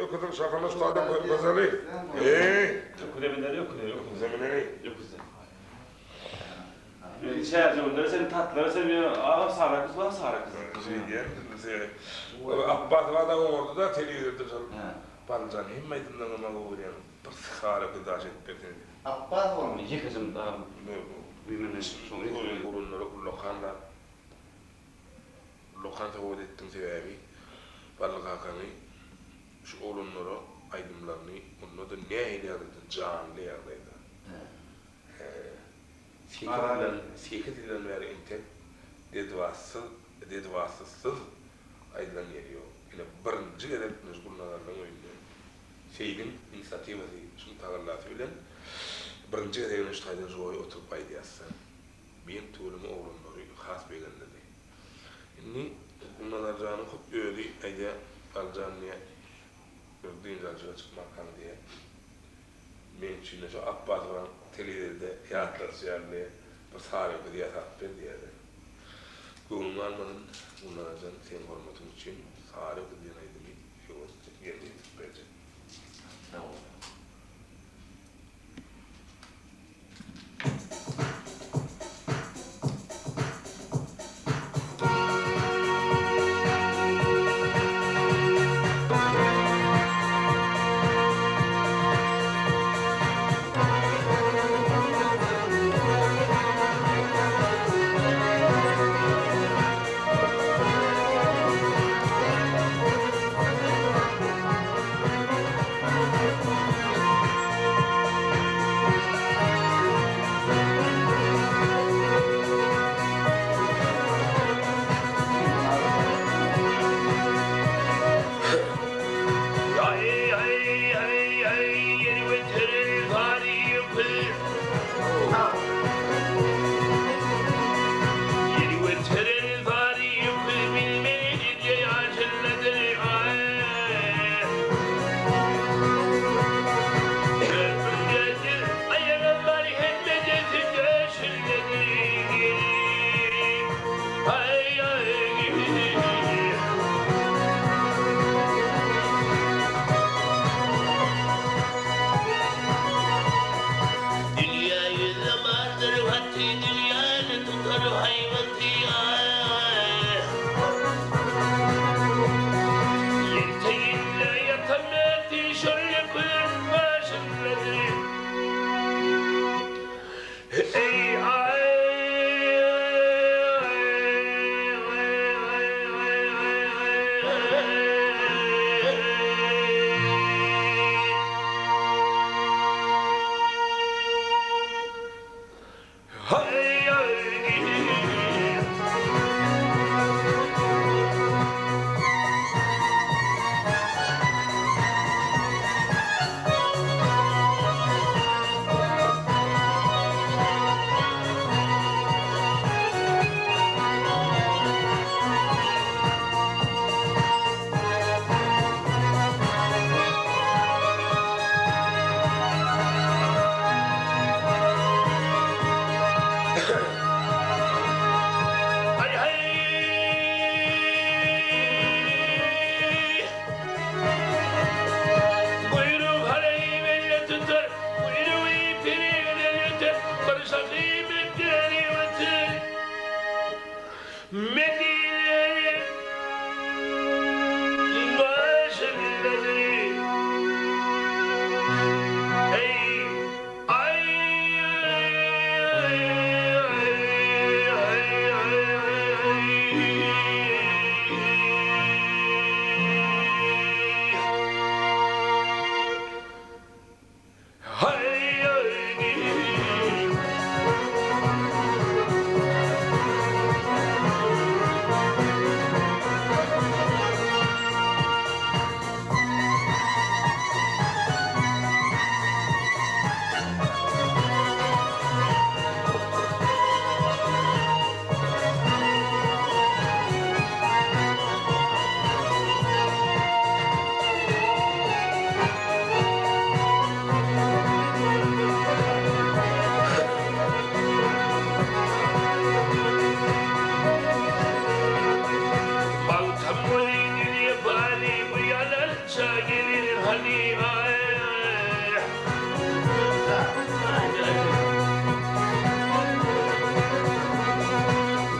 öküziň şahyny şu taýdan görkezeli. Eý! Öküze mineli, öküze, öküze. Öküze mineli. Öküze. Meni çärjewlere çenli tatlara çenli agam sary öküz bar, sary öküz. Şeýdýän, Apbasow adam oňardy-da telewizorda şol Baljan hemme aýdymlaryňy maňa gowy görýän bir sary öküz daş edip bersene diýip. Apbasowyň. Ýekejem agam. Oglanlara ullakan zat. Ullakan sowgat etdiň sebäbi Bally kakany şu oglanlara aýdymlaryny onda-da nähili ýagdaýda janly ýagdaýda sekiz ýyldan bäri entek dedwassyz dedwassyzsyz aýdylan ýeri ýok. Ine birinji gezek ine şu Gulnazarlaň öýünde Seýidiň inisiatiwasy şuň tagallasy bilen birinji gezek ine şu taýdan žoý oturyp aýdýasda. Meň tüweleme oglanlary has begendirdi. Indi Gulnazar janyň hut özi aýdýar, Alyjan diýýär, bir dynç alşyga çykmarkaň diýýär. Meň üçin-de şu Apbasowaň telewizorda ýatladyşy ýaly diýýär, bir sary öküz ýasap ber diýýär-de. Göwnüňe almasyn, Gulnazar jan, seň hormatyň üçin Sary öküz diýen aýdymy höwes ýerine ýetirip berjek. Sag bol.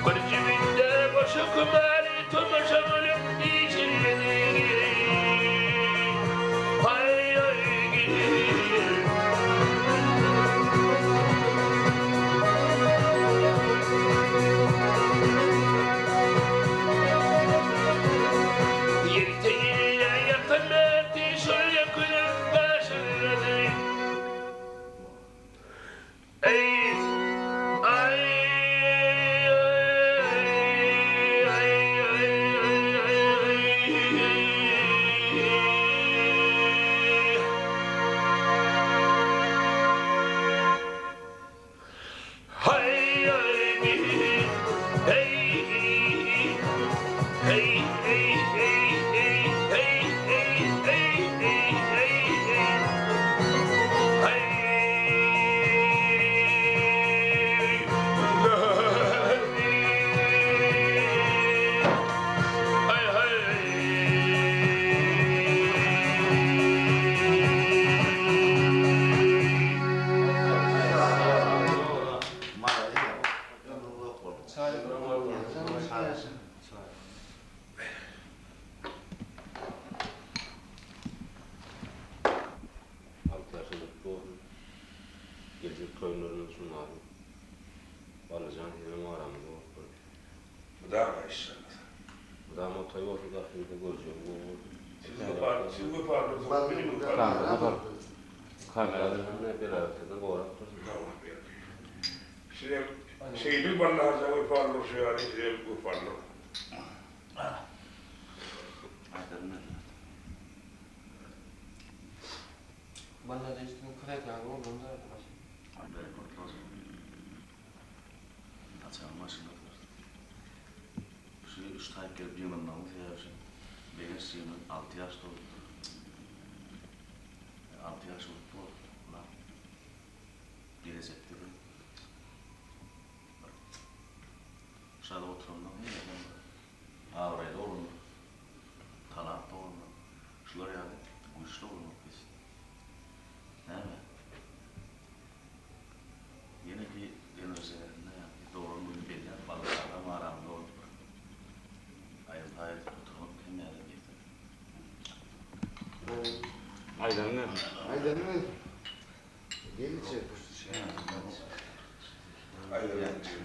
Bir jübütde goşa kümary tomaşa bolup işledi. Haý Ýer teýinde ýatan merdi şol ýakynam gaşyrdy. Eý, aý, Alty ýaşyň gutly bolsun. Geljek toýlarymyz üçin lazym. Balyjan senem aramyzda bolup dur. Mydama inşallah. Mydama toý bolsa daşyňyzda görjegiň gowy bolsun. Siz wepaly, siz wepaly bolsaňyz menem wepaly bolaryn. Kameradan hem belagatlardan gorap dursun. Allah berdi. Sizem şeýdil Ballahaja wepaly bolşy ýaly sizem wepaly boluň. Ballahaja üstüni kyrýaklar bolduň da. Açagyň başynda oturarys. Şu üç taýyp gelip ýygnanmagyň sebäbi şu Begenç jigimiz alty ýaş dolupdyr. Alty ýaş bolup bor. Ulan gelejekde bir bir şurada oturanlaryň hemmesem bir abraýly oglanlar, talantly oglanlar. Şular ýaly güýçli oglan bolup ýetişdi. Näme? Ýeneki gelnejelerinde ýaňky doglan güni bellän balyk adam aramyzda bolup bir aýyl-saýyl edip oturmak hemmämize miýesser. Aýdanyň gelsin. Aýdanyň gelsin. Gel içeri. Aýdanyň gelsin.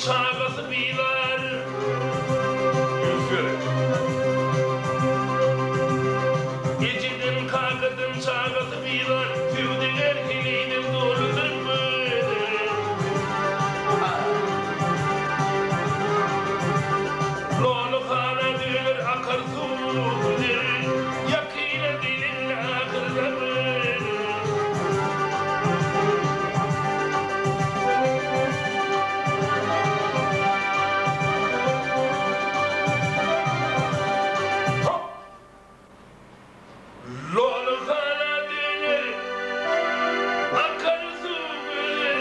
çagasy bizar. Üns beriň. Ejeden kakadan çagasy bizar, Söwdagär heleýden doludyr gözi. Loly hana döner akar suw güzer, Ýakyna gelende ahyrzaman. Hop! Loly hana döner akar suw güzer.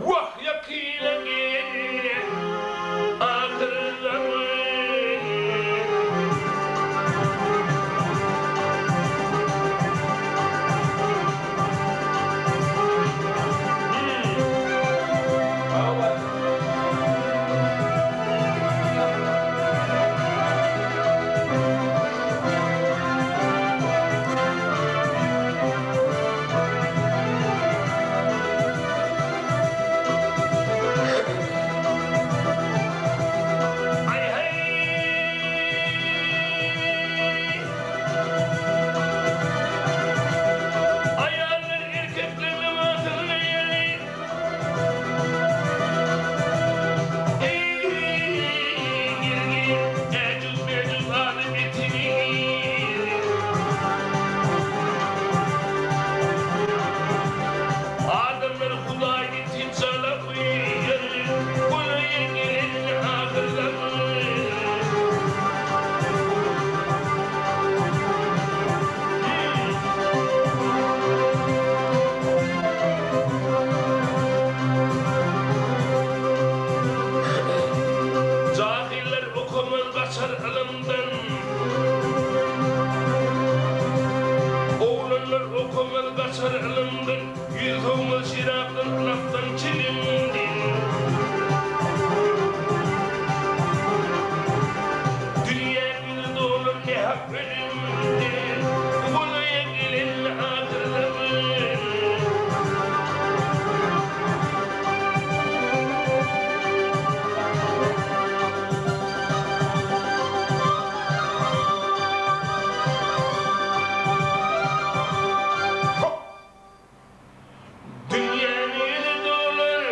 Wah ýakyna gelende ahyrzaman. Aý-haý! Aýallar erkekleň lybasyny geýeli. Eý, gel-gel, äjüz-mäjüz adam etini iýeli. Adamlar Hudaýy Dejjala goýýar, Golaýa gelende ahyrzaman. Jahyllar okamaz gaçar ylymdan. Oglanlar okamaz gaçar ylymdan. Ýüz sowmaz şerapdan, ylakdan, çilimden. Dünýä ýüzi dolar nähak ölümden. Golaýa gelen ahyrzaman. Hop! Dünýäni ýüzi dolar.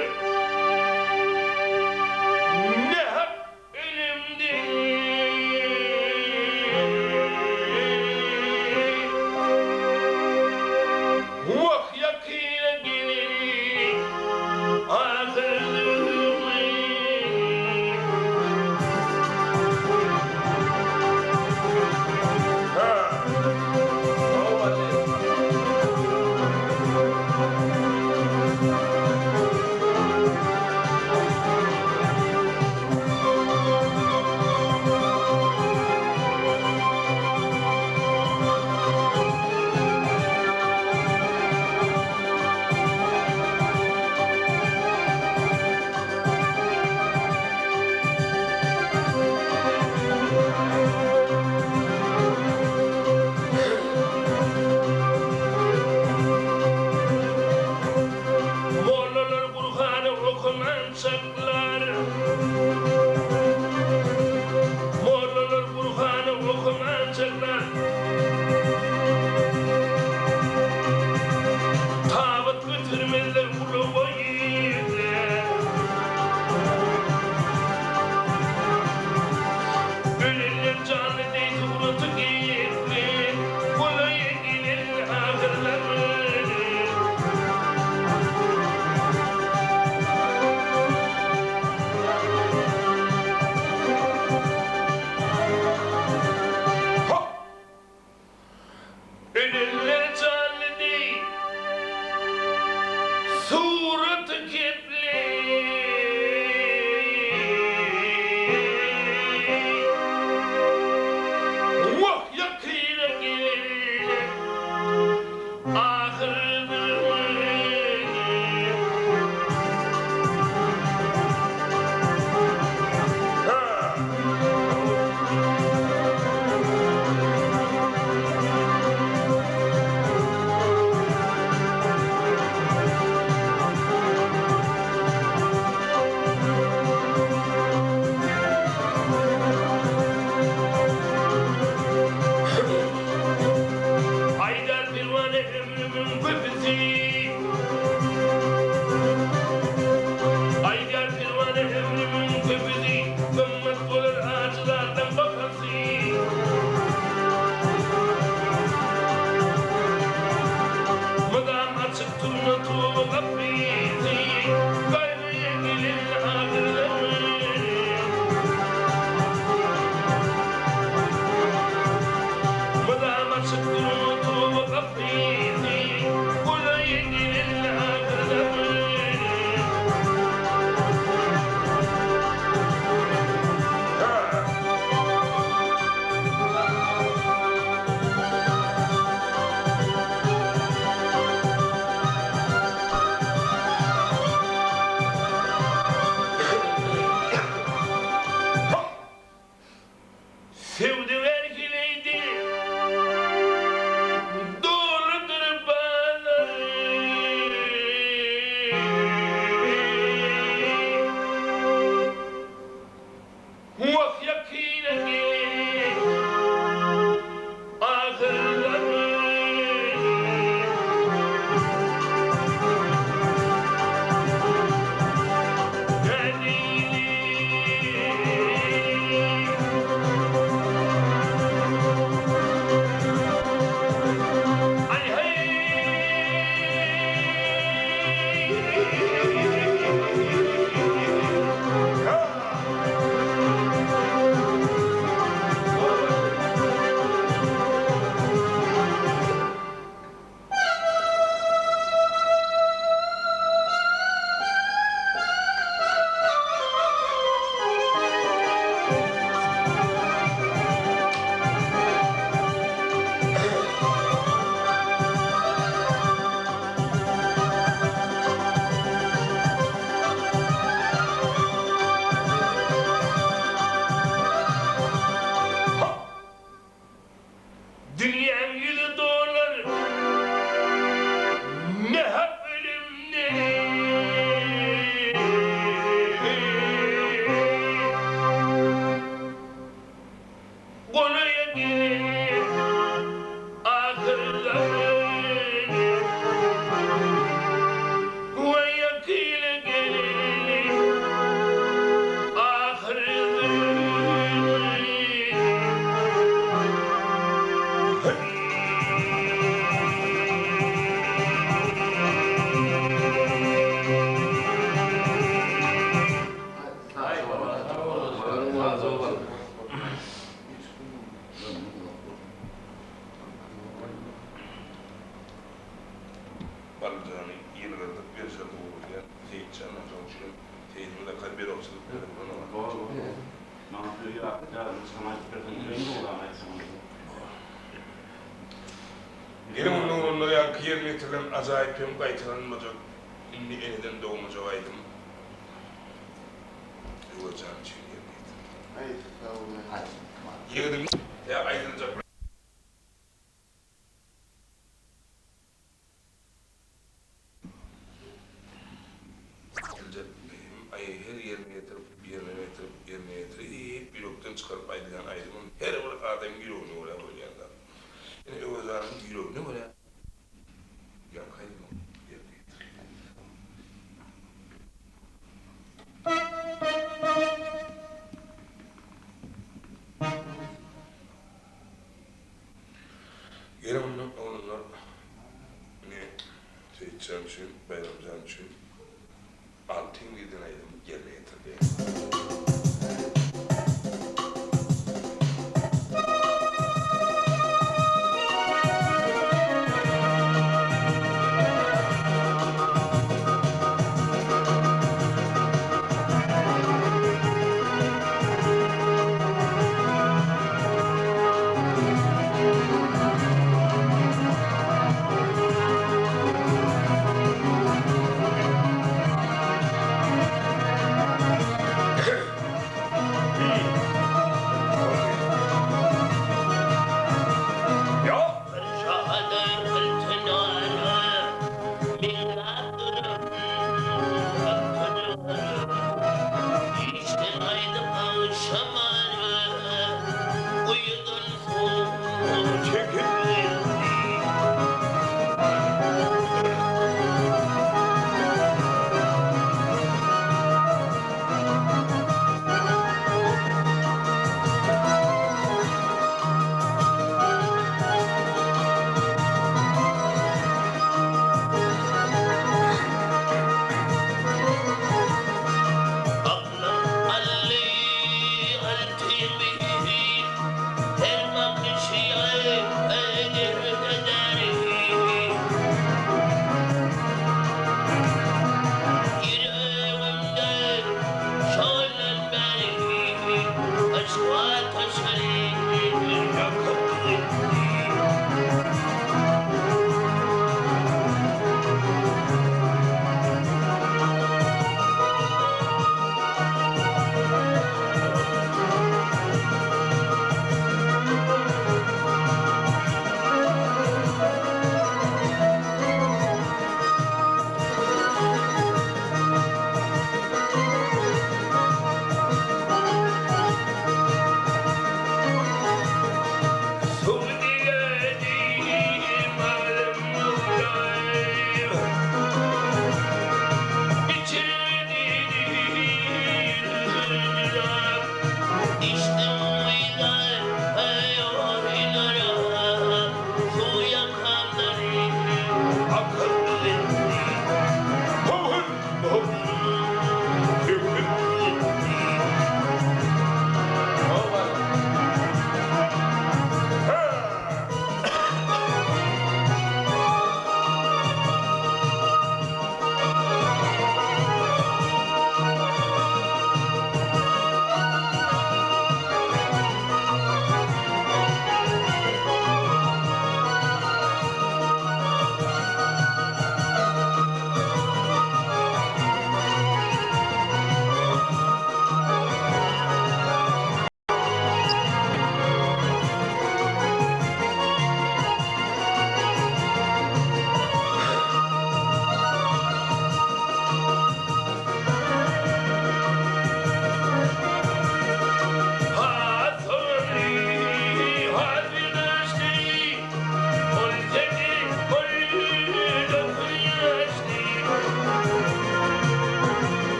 Waý ile geleli ahyr Balyjany ýylgyrdyp berjek ogulýan Seýitjan şoň üçin Seýidiň dakar berokçylyk bilen bolanok. Dogry. Maňa söz ýadyma çykan aýdyp berseň iň gowusyny aýtsaň. Geliň onda oglanlar ýaňky ýerine ýetirilen ajaýyp hem gaýtalanmajak indi eneden dogmajak aýdym Öwezjan üçin ýerine ýetirildi. Aý sag boluň. Ýigidiň ýa aýdyljak. Aýdyljak aý her ýerine ýetirip, ýerine ýetirip, ýerine ýetirip, ýürekden çykaryp aýdylýan aýdymam her bir adamyň ýüregine görä bolýan zat. Ine Öwezhanyň ýüregine görä ýaňky aýdymam ýerine ýetirildi. Geliň onda oglanlar ine Seýitjan üçin, Baýramjan üçin Altyn giden aýdymy ýerine ýetirdi.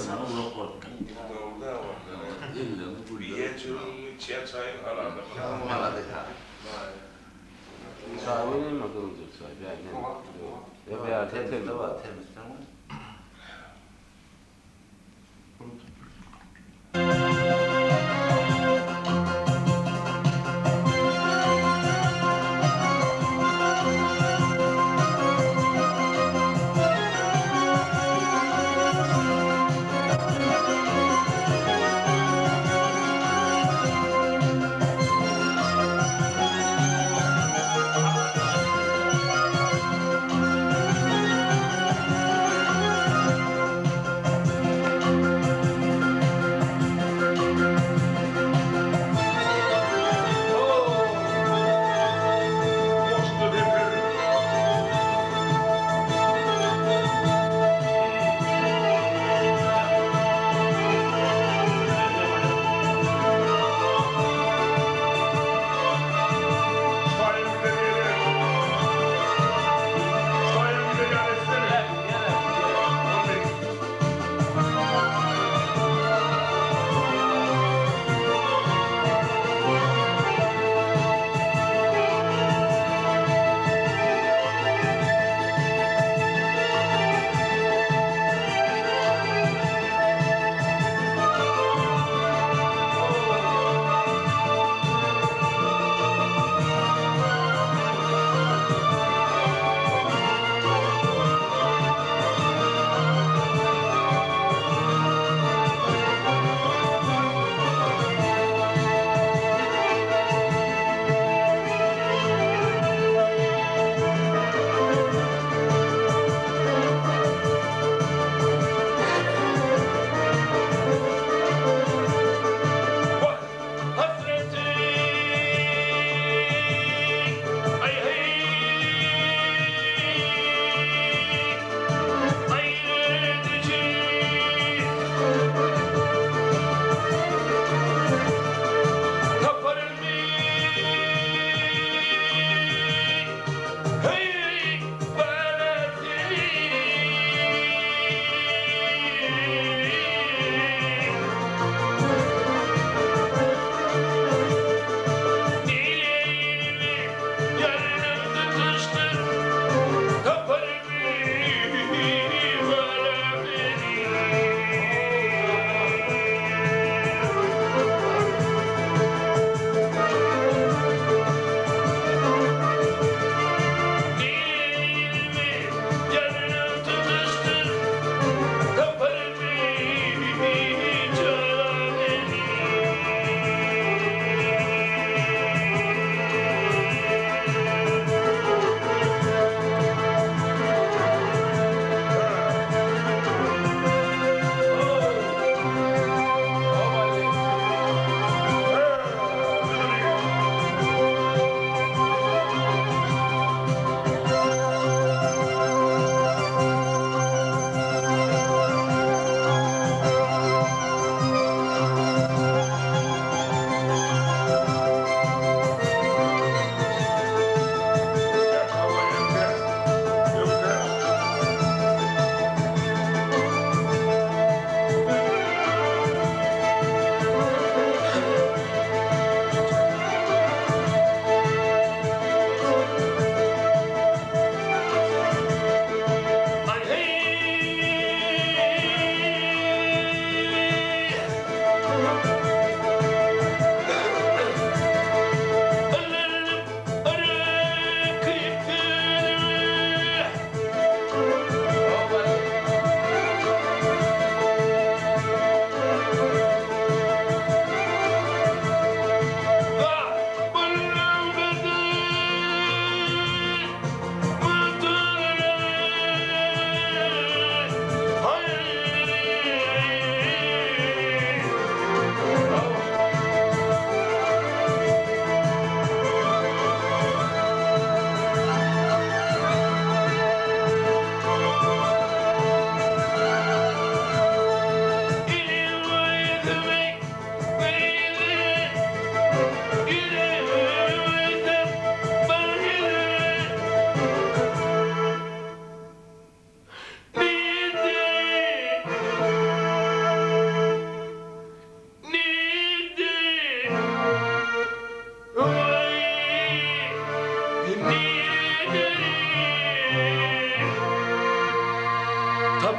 Sana uzak bolupdyr. Iýen çöregiňi, içýän çaýyň halal. Çaý oýnaýma gyzyljyk çaý. Bäh, men. Bäh, Termosda bar, termosda bar.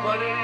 tapar.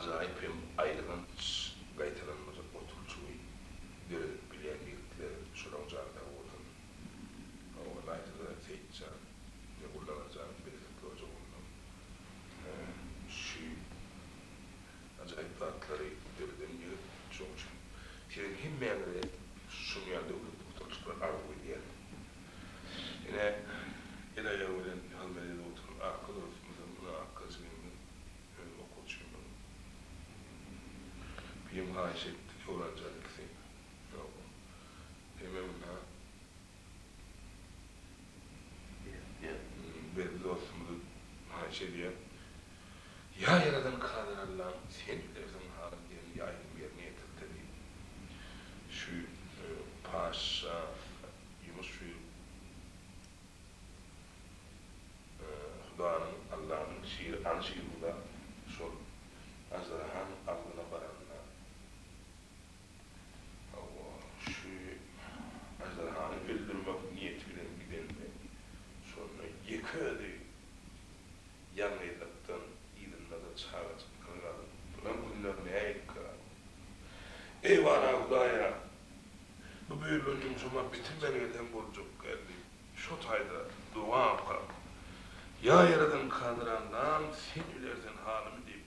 ajaýyp hem aýylganç gaýtalanmajak oturylyşygy döredip bilýän ýigitler şolaň jany sag bolsun. Hawa, ylaýta-da Seýitjan we Gulnazarjan bereketli hoja oglunyň şu ajaýyp zatlary döreden ýigit. Şonuň üçin siziň hemmäňize şunuň ýaly döwletli oturylyşyklary arzuw edýän. Ine, el-aýagy bilen hyzmat edip oturan Akga dostumyzam, muny Akga jigimiz, öz okuwçymyz. Birim haýyş etdi, Döwranjan ikisi. Ýok. Hemem ynha. Berdi dostumyzy haýyş edýär. Ýa Ýaradan Kadyr Allam, sen bilersiň halym diýen aýdym ýerine ýetirse diýip, şu paşşa ýumuş buýrup, Hudanyň, Allanyň şiri Any Şirhuda şol aždarhaň agzyna baranda, Hawa, şu aždarhany öldürmek niýeti bilen gidende, şonda ýeke özi ýalňyzlykdan yzynda-da çagajyklary galyp, bulan günler nähilikä? Eýwana, Hudaý-a, bu buýrulan ýumşum-a bitirmän gelsem boljak däl diýip, şo taýda doga okap, Ýa Ýaradan Kadyr Allam, sen bilersen halymy diýip,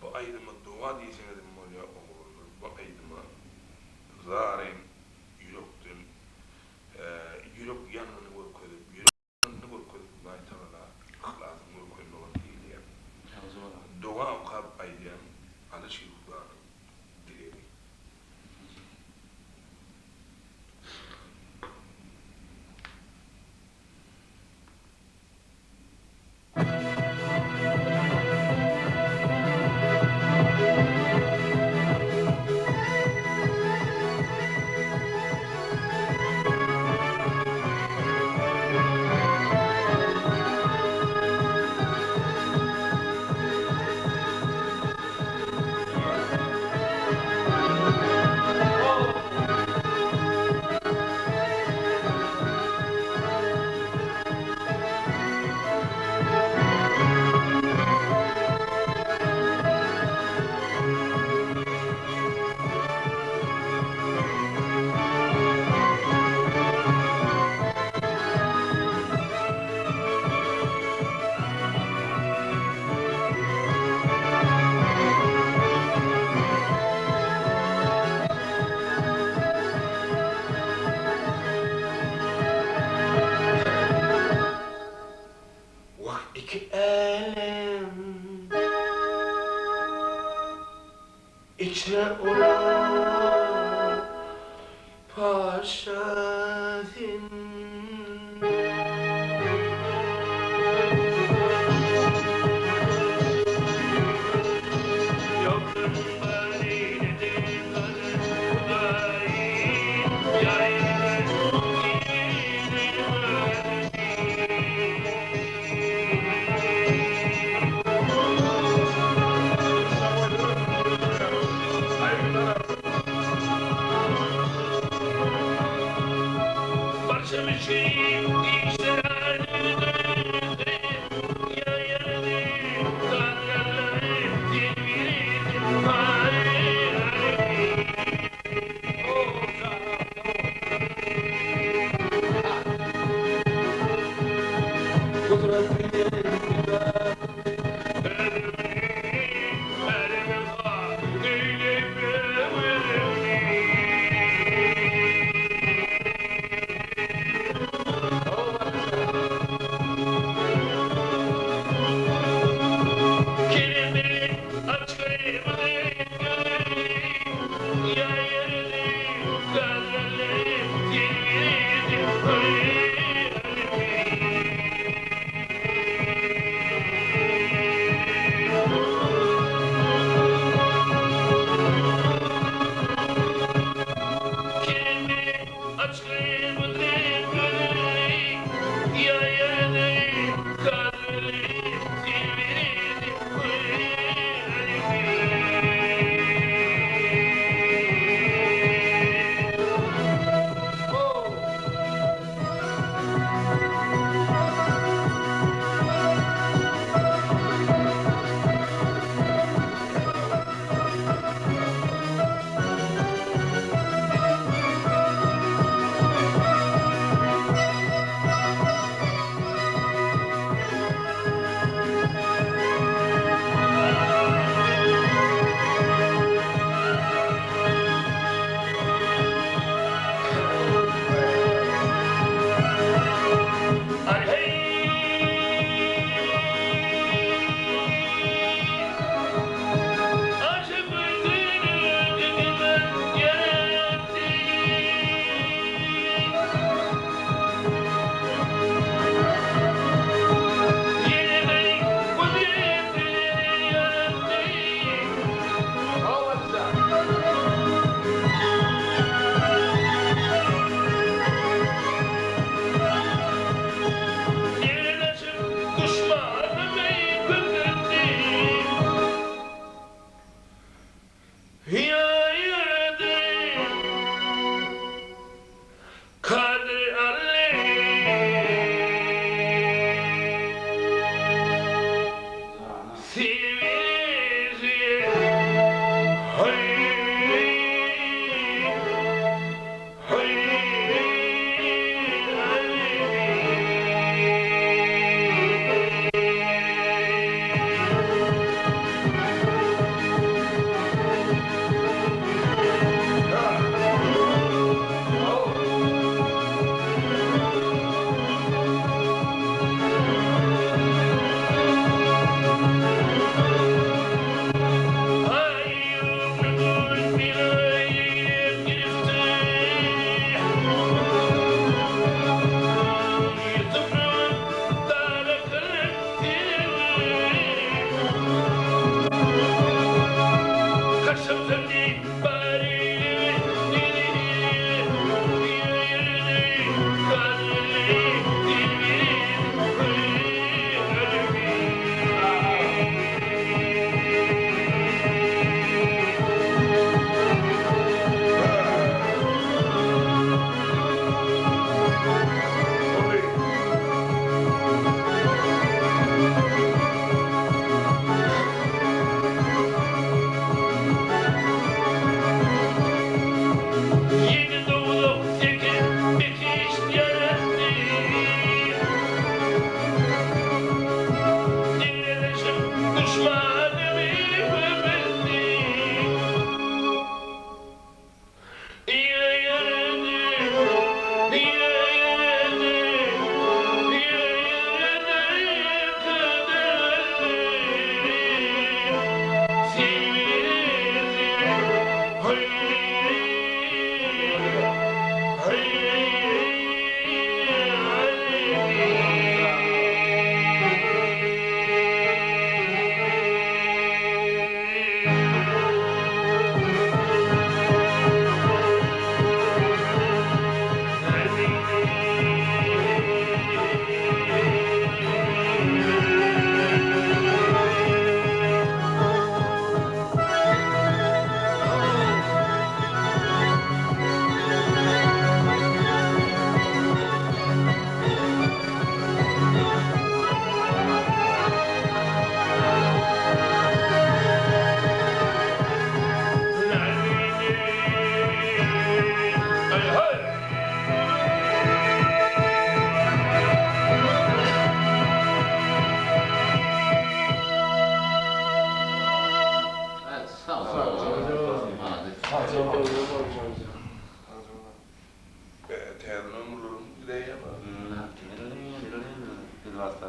bu aýdyma doga diýseňizem bolýar, oglanlar, bu aýdyma zaryn ýürekden, ýürek ýangyny görkezip, ýürek. Ynamyny görkezip Hudaýtagala yhlasyňy görkezmegem diýilýär. Doga okap aýdýan Aly Şirhudanyň dilegi. Wah iki älem içre olar paşa sen.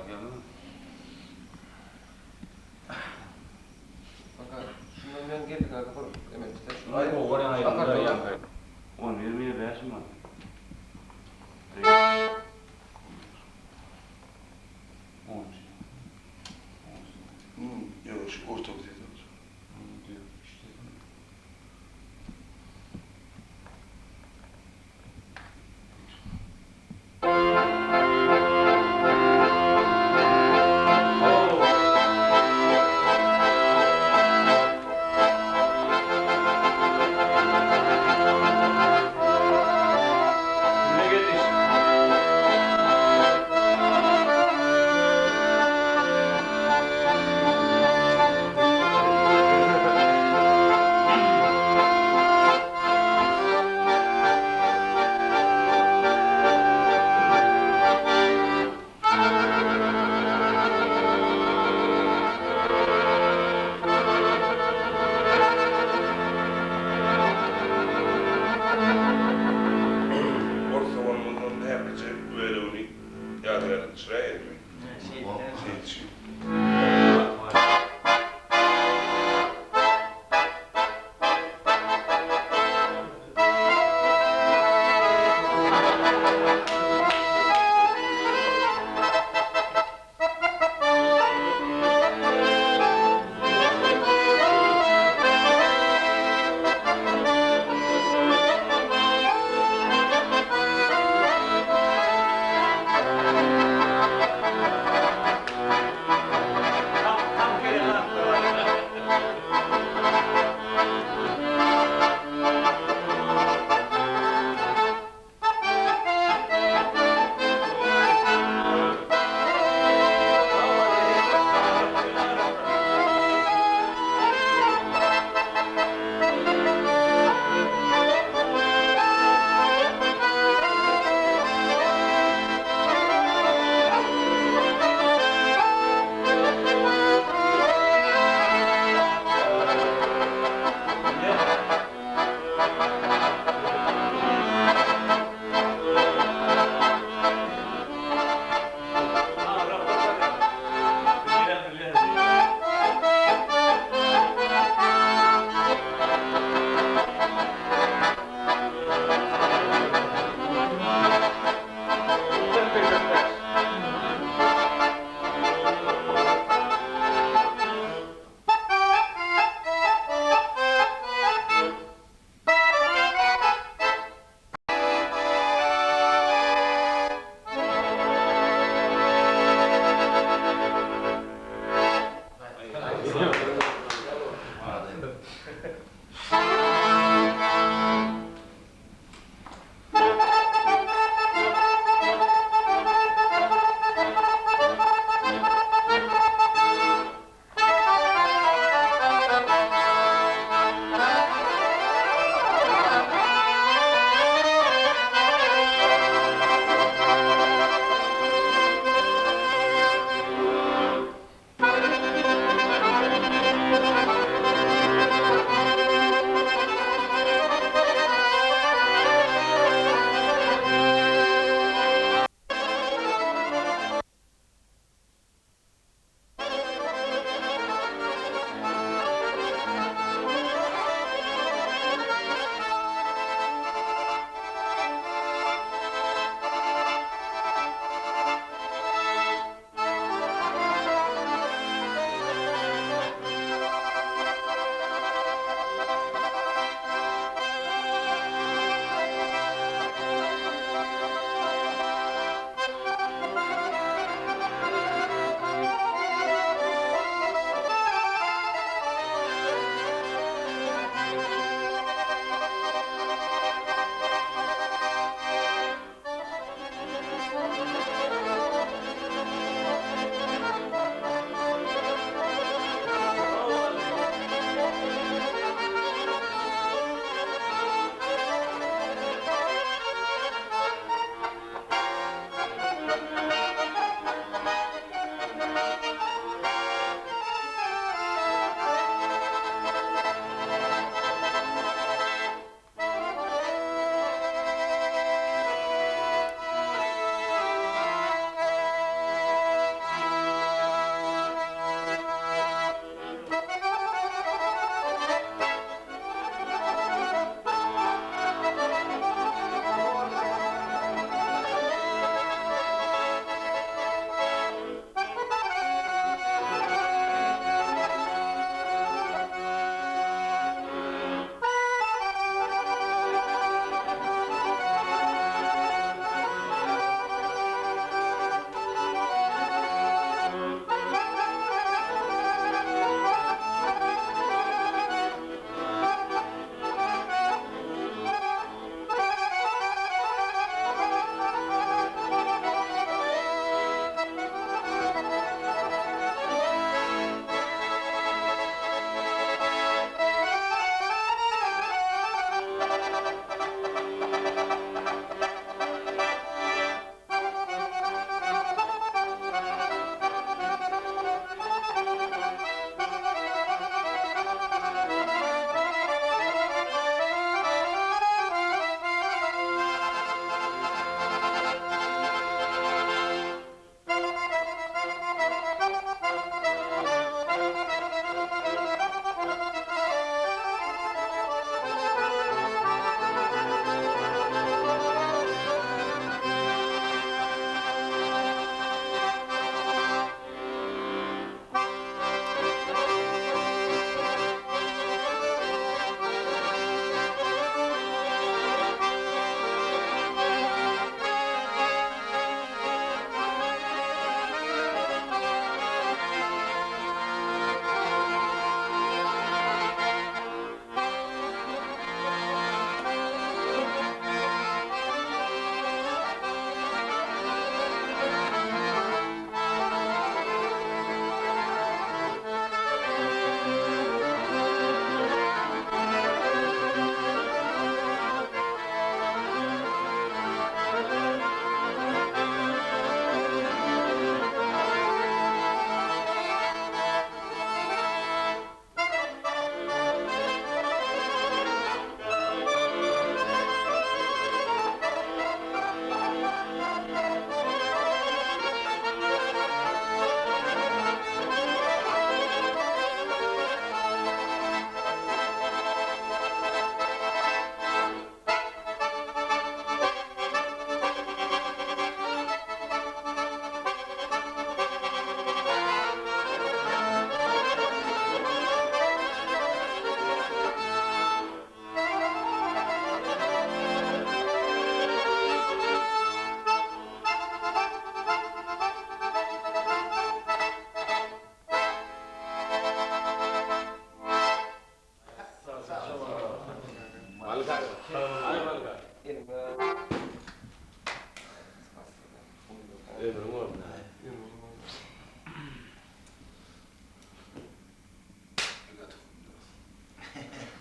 Ýaňy. Baka, şundan men geldik aga bir emetde. Şu Aý, gowy barýan aýdymlar ýaňky. 11 mi 5 mi? Ýok, şu orta bir ses olsun. Ne geldi?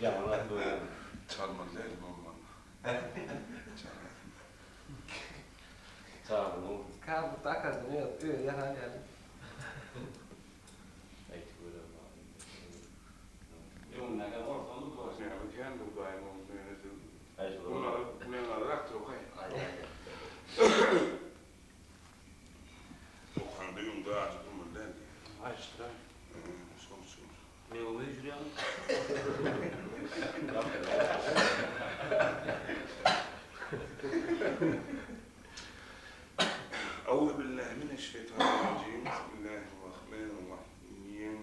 Ýaman at bolýar. Çalmaly däl bomba. Çagynyň. Kabukda akardan öz özi ýasan ýaly. Aýtyp görer bar. Öňündäki gorkany bu. Näme kän bu daýym oň Okaňda öňde ajy durmaly däl diýýär. Aýşdyra. Şoň üçin. Meň öýe jürýäňmi? Auzu billahi mineşşeýtanirrajim. Bismillahirrahmanirrahim.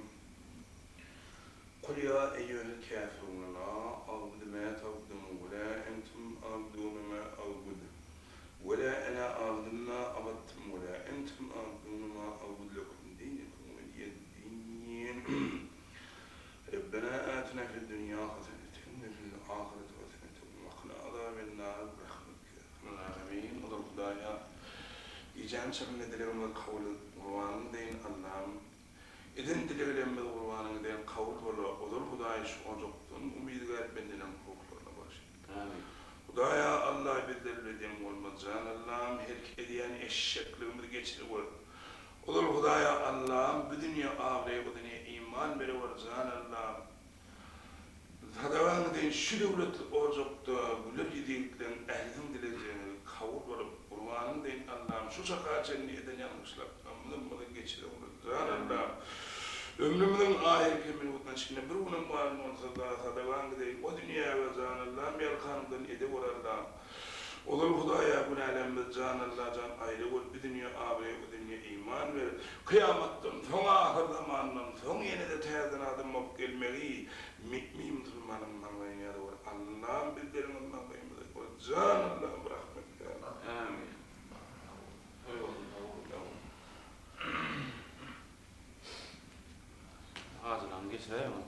Kul ýa eýýuhel käfirun la agbudu ma tagbuduun we la entum abidun ma agbudu we la ene abidun ma abadtum we la entum abidun ma agbudu lekum dinikum weliye din. Rabbena atina fid dunýa haseneten we fil ahireti haseneten we kina azaben nar bi rahmetike ya erhamel rahimin. Ozal Hudaýa gijäniň çagynda dilegimizi kabul et gurbanyň deýin Allam Eden dileglerimiz gurbanyň deýin kabul bola ozal Hudaý şu ojakdan umydygär bendeleriň ruhlaryna bagyş et. Amin. Hudaýa Alla bizler bile deň bolmaz jan Allam herki edýän eşekligimizi geçirewür. Ozal Hudaýa Allam bu dünýe abraý bu dünýe iman berewür jan Allam. Sadagaňy deýin şu döwletli ojakda güler ýüz ýigitleň ählisiniň dilejegi kabul bolup gurbanyň deýin Allam şu çaka çenli eden ýalňyşlyklarymyzy geçirewür jan Allam. Ömrümiziň ahyrky minutyna çenli bir günem galan bolsa-da sadagaňy deýin o dünýäge jan Allam ýalkanyňdan edewür Allam. Ozal Hudaýa günälerimizi jan Alla jan aýra gör bi dünýe abraý o dünýe iman ber. Kyýamatdan soň ahyr zamandan soň ýenede täzeden adam bolup gelmegi mümin musulmanyň maňlaýyna ýazyp ber Allam bizleriňem maňlaýymyza ýazyp ber jan Allam rahmet ýa Amin. Toý bolsun sag boluň. Hajylaryny geçiräýeňok.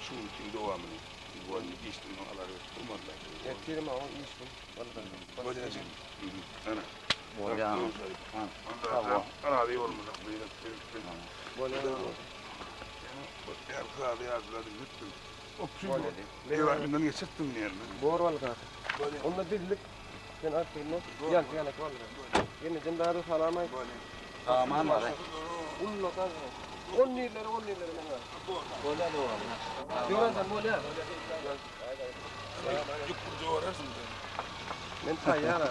Şu günkiň dowamyny boldy işden alar durmadylar. Ertirem awa iş gün. Bolýa jigim. Ana. Bolýa. Razy bolmasak Bolýa. Ewaýyndan geçirtdim diýen. Bor bolga. Onda bizlik sen artyrma. Ýalk ýalak bolga. Ýene bäri salam aýt. Saman bar. Ulla kan. On nirleri on nirleri men var. Bolýa dowamy. Ýören bolýa. Ýük burcu bararsyň. Men taýýar.